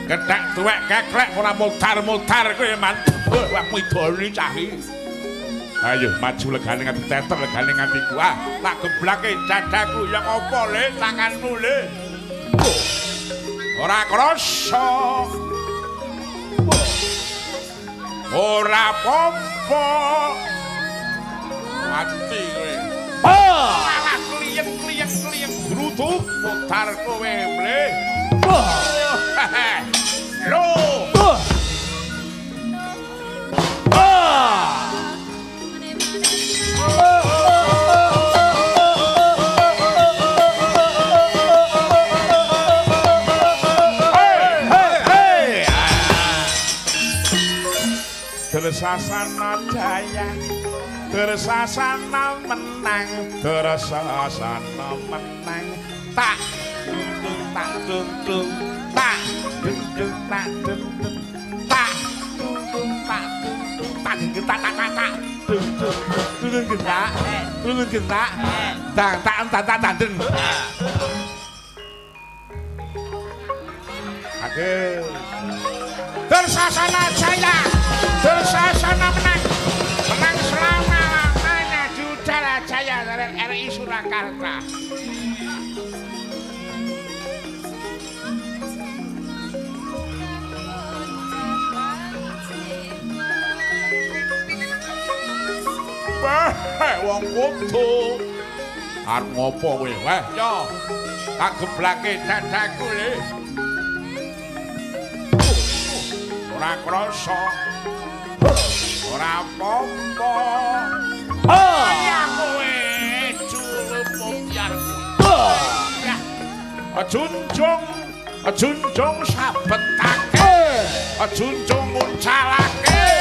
Kethek tuwek keklek ora mutar-mutar kowe man. Wah midoni cah iki. Ayo maju legane nganti teter legane nganti gua. Tak geblake dadaku ya ngopo le tanganmu le. Ora krasa. Ora apa-apa. Mati kowe. Malah kliyeng-kliyeng-kliyeng gruduk mutar kowe mle. Lho. Tersasana jaya, tersasana menang, tersasana menang. Tak dung tak dung dung, tak dung dung tak dung dung, tak dung dung tak dung dung, tak dung tak tak tak tak dung dung dung dung tak dung dung tak tang tak tak tak tak dung. Oke. Tersasana jaya, tersasana menang, menang selama-lamanya di udara jaya dari RRI Surakarta. Wah, wong kudu arep ngopo kowe? Wah, yo tak geblake dadaku le. Ora krasa. Ora apa-apa. Ya kowe julup biarku. Junjung, junjung sabetake. Junjung nguncalake.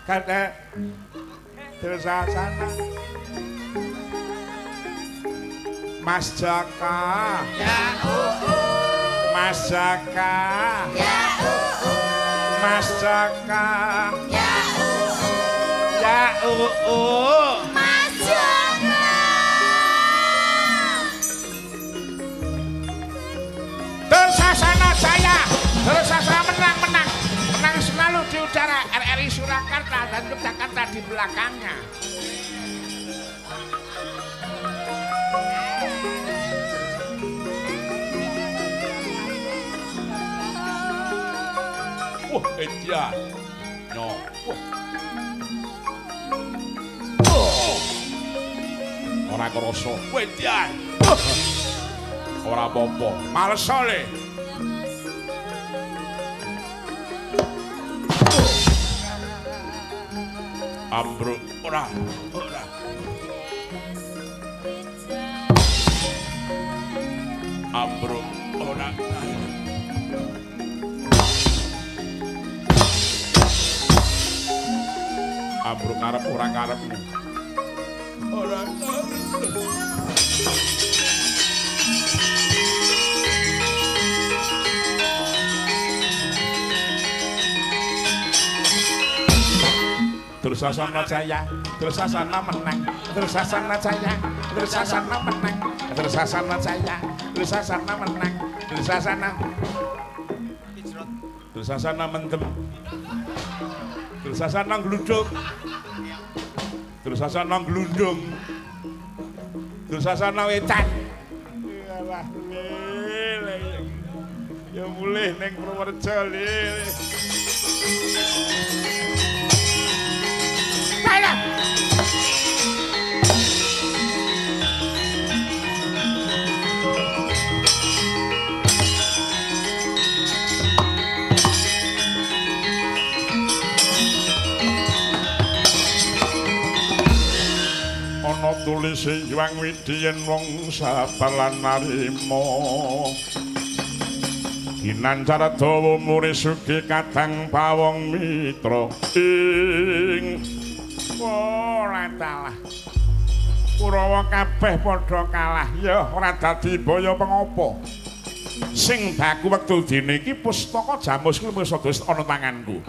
Kata tersasana Mas Jaka, ya Mas Jaka, ya Mas Jaka, ya ya uu, Mas Jaka. Tersasana jaya, tersasana menang, menang, menang selalu di udara RRI Surakarta dan Yogyakarta di belakangnya. Wah, edan. No. Wah. Ora krasa. Edan. Ora apa-apa. Males le. Ambruk ora. Ora. Ambruk ora. Ambruk ngarep ora ngarepmu. Ora. Tersasana jaya, tersasana menang, tersasana jaya, tersasana menang, tersasana jaya, tersasana menang, tersasana. Tersasana mendem. Tersasana glundung. Tersasana glundung. Tersasana wetan. Iyalah le. Ya mulih ning Purworejo le. Alah. Ana tulise Hyang Widhi yen wong sabar lan narima. Ginancar dawa umure sugih kadang pawong mitra ing ora kalah. Kurawa kabeh padha kalah ya ora dadi baya pengopo. Sing baku wektu dene iki pustaka Jamus kuwi wis ana tanganku.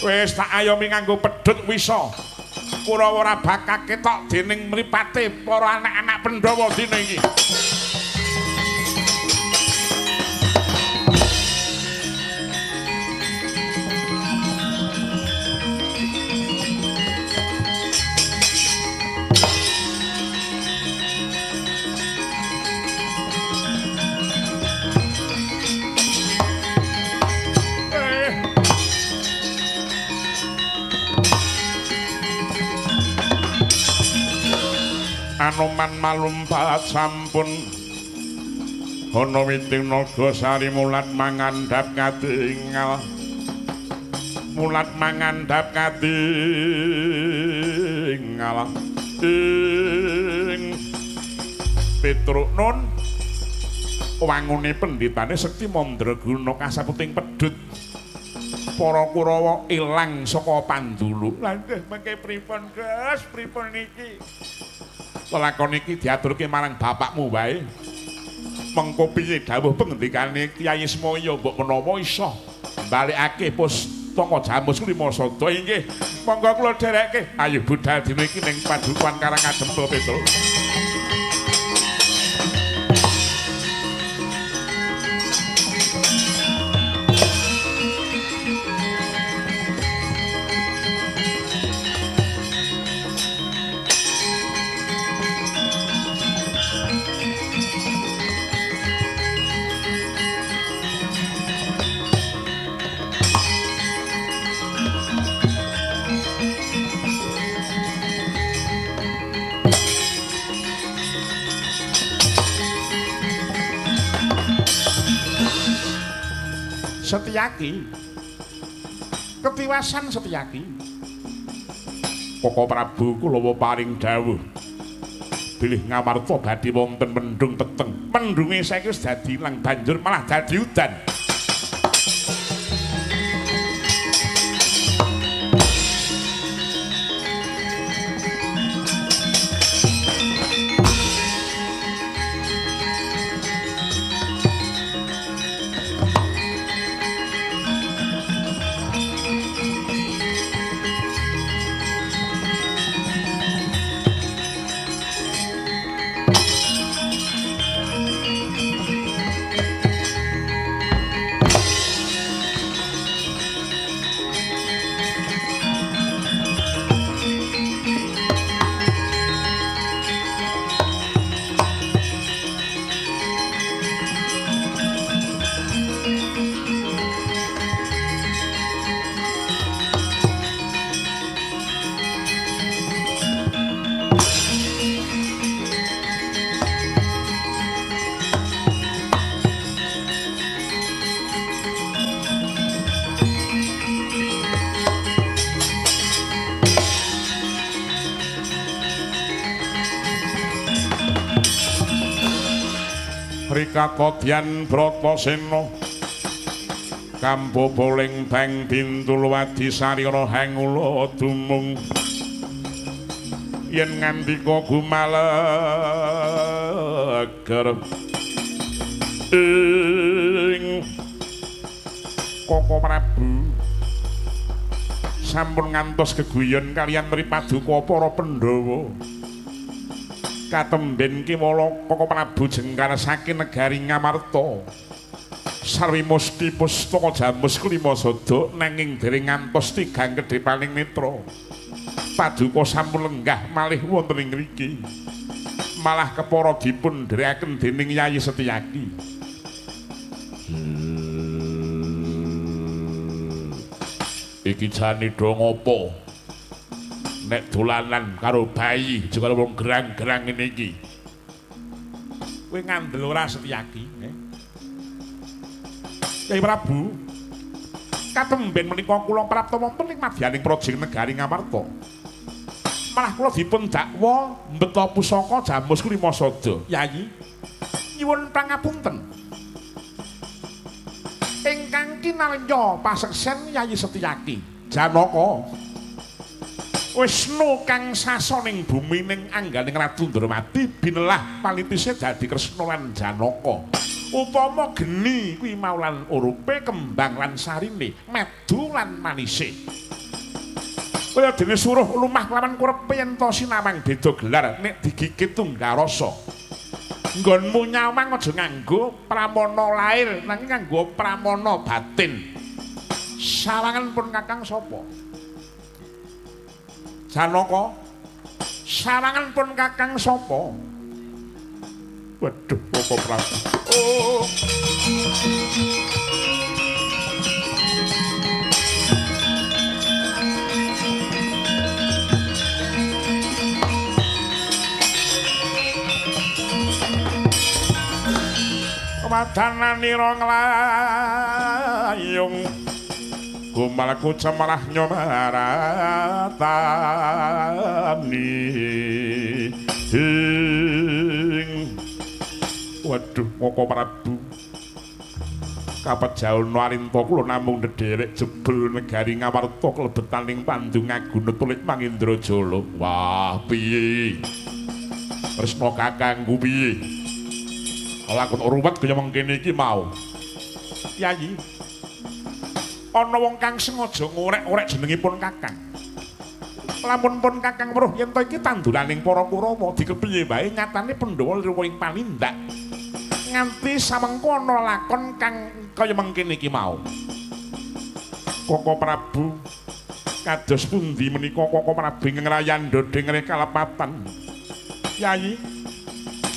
Wis tak ayomi nganggo pedhut wisa. Kurawa ora bakal ketok dening mripate para anak-anak Pandhawa dina iki. Anoman malumpat sampun ana witing naga sari mulat mangandhap katingal mulat mangandhap katingal ing Petruk nun wangune pendhitane sekti mandraguna kasaputing pedhut para Kurawa ilang saka pandulu. Lah nggih mengke pripun Gus, pripun niki? Lelakon iki diaturke marang bapakmu wae. Mengko piye dawuh pengendikane Kyai Ismaya mbok menawa iso mbalekake pustaka Jamus Lima Sada inggih. Monggo kula dherekke. Ayo budal dina iki ning Padukuhan Karangadem Petruk. Setyaki ketiwasan Setyaki Koko Prabu kulawa paring dawuh bilih Ngamarta badhe wonten mendhung peteng, mendhunge saiki wis dadi ilang banjur malah dadi udan. Rikatodyan Bratasena kamboboling bang bintul wadi sarira hangula dumung yen ngandika gumaleger ing Koko Prabu sampun ngantos geguyon kaliyan mripaduka para Pandhawa. Katemben kewala Koko Prabu jengkar saking negari Ngamarta. Sarwi musti pustaka Jamus Klima Sada nanging dereng ngantos tigang kedhepaning netra. Paduka sampun lenggah malih wonten ing ngriki. Malah kepara dipun dherekaken dening Yayi Setyaki. Iki jane do ngopo? Nek dolanan karo bayi aja karo wong gerang-gerang ngene iki. Kowe ngandel ora Setyaki, Kyai Prabu, katemben menika kula prapta wonten ing madyaning praja negari Ngamarta. Malah kula dipun dakwa mbeta pusaka Jamus Klima Sada. Yayi, nyuwun pangapunten. Ingkang kinarya paseksen Yayi Setyaki, Janaka Wisnu kang sasoning bumi ning angganing Ratu Ndrawati binelah palitise dadi Kresna lan Janaka. Upama geni kuwi mau lan urupe kembang lan sarine, medu lan manise. Kaya dene suruh lumah kelawan kurepe yen to sinawang beda gelar nek digigit tunggal rasa. Nggonmu nyawang aja nganggo pramana lair nanging nganggo pramana batin. Sawangan pun Kakang sapa? Janaka. Sawangan pun Kakang sapa? Waduh, Bapak Prabu. Oh. Wadananira nglayung gumalku cemerah nyomaratani ing. Waduh, Koko Prabu, kapejauna arinta kula namung ndederek jebul negari Ngawarta klebetaning Pandungaguna tulik Mangindrajala. Wah, piye Kresna kakangku piye? Lakon ruwet kaya mengkene iki mau. Yayi, ana wong kang sengaja ngorek-orek jenengipun Kakang. Lamun pun Kakang weruh yen to iki tanduraning para Kurawa dikepiye wae nyatane Pandhawa lirwa ing panindak. Nganti samengko ana lakon kang kaya mengkene iki mau. Koko Prabu, kados pundi menika Koko Prabu ingkang ngrayandha dengre kalepatan? Yayi,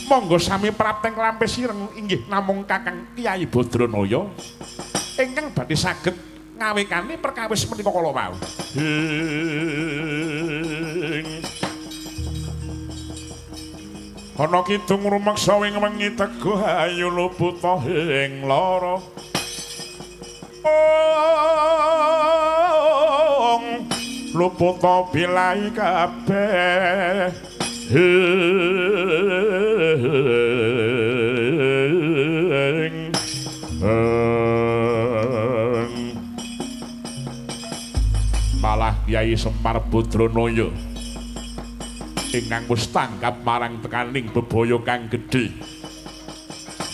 monggo sami prapteng lampis ireng inggih namung Kakang Kyai Badranaya ingkang badhe saged ngawekani perkawis menika kala wau. Ana kidung rumeksa ing wengi teguh ayu luputa ing lara. Ong luputa bilai kabeh. Malah Kyai Semar Badranaya ingkang wis tanggap marang tekaning bebaya kang gedhe.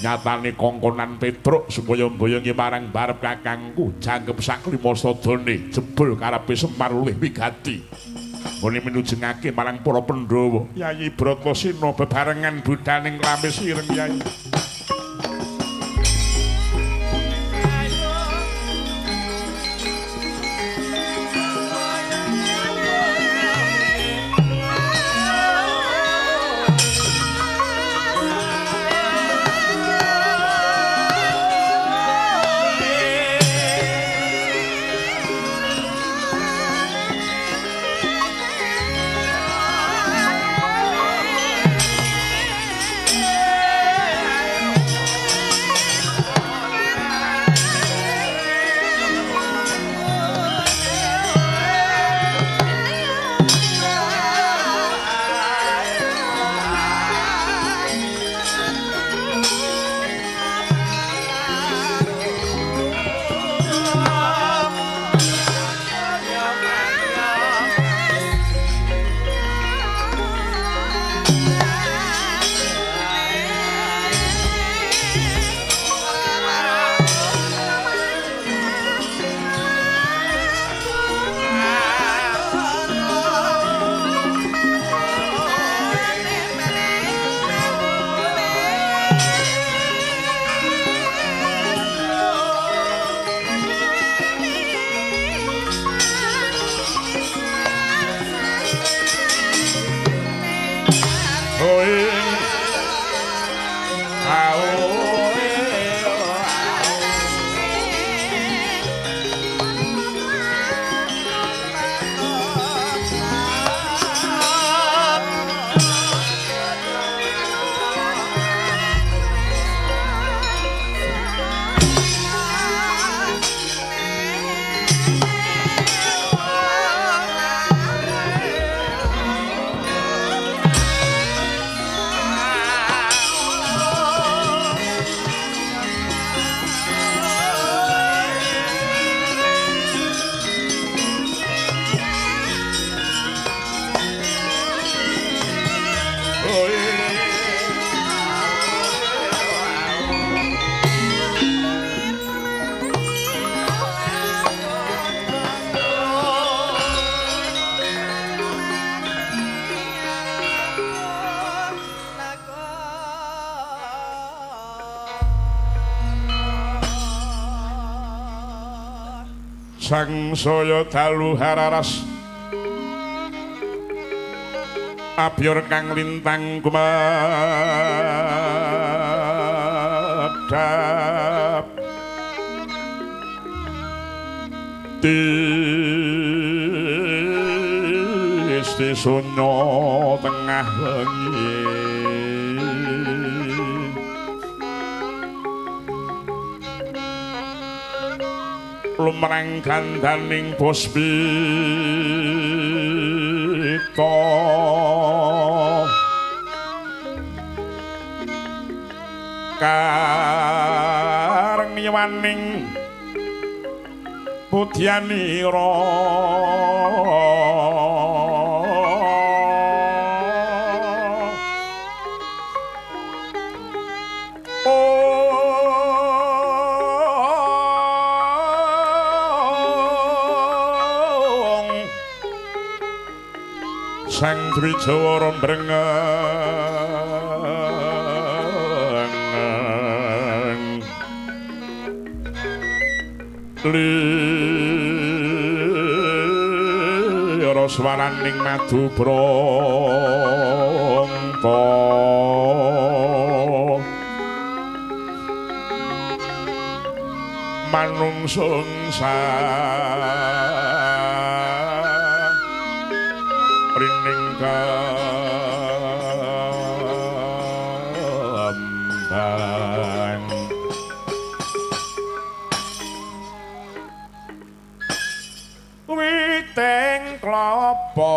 Nyatane kongkonan Petruk supaya mboyongi marang barep kakangku jangkep saklima sadane jebul karepe Semar luwih wigati. Nggone minujengake marang para Pandhawa. Yayi Bratasena bebarengan budhaning lampis ireng Yayi. Sangsaya dalu hararas abyor kang lintang kumedhap tisti sunyo tengah wengi lumrang gandaning puspita kareng yawaning budyanira Sang Dwijawara mbrengeng lira swaraning madu brangta manungsung rining kembang witing klapa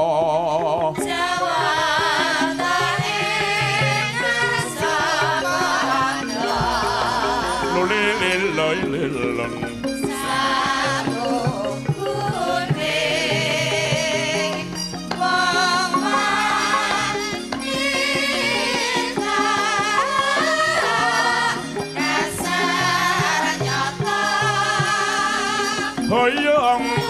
lulilililileng hoyong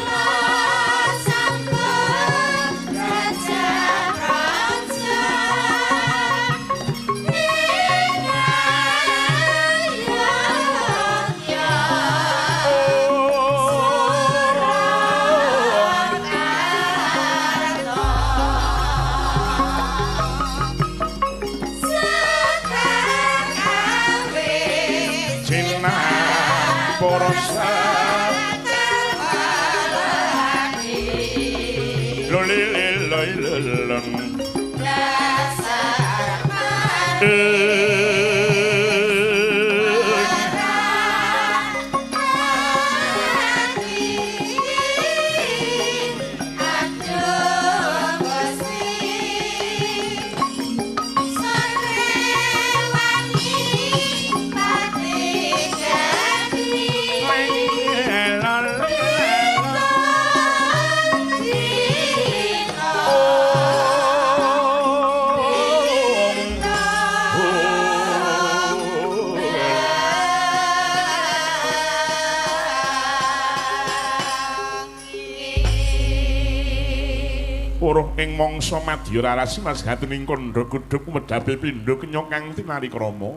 ing mangsa madya rarasi mas gatining kandha kudhuk medhape pindha kenya kang tinari krama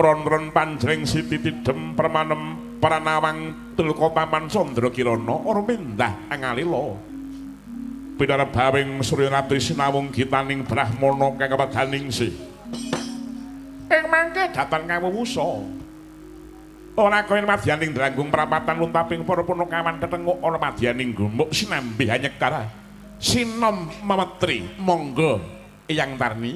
ron-ron panjreng siti tidhem permanem pranawang tulka paman candra kirana ora mindah angalila pinarebawing surya ratri sinawung gitaning brahmana kang kawedaningsih ing mangke datan kawuwusa ora kaya madyaning dranggung prapatan luntaping para punakawan tetenguk ana madyaning gumuk sinambi hanyekara sinom mametri monggo Eyang Tarni.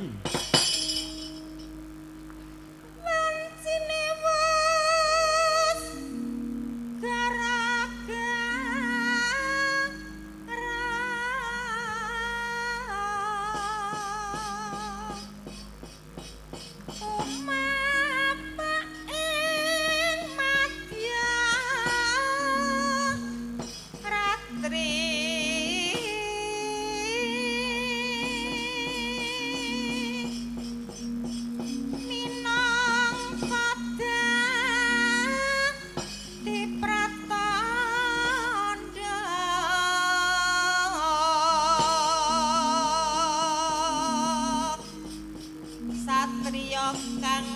Satriya kang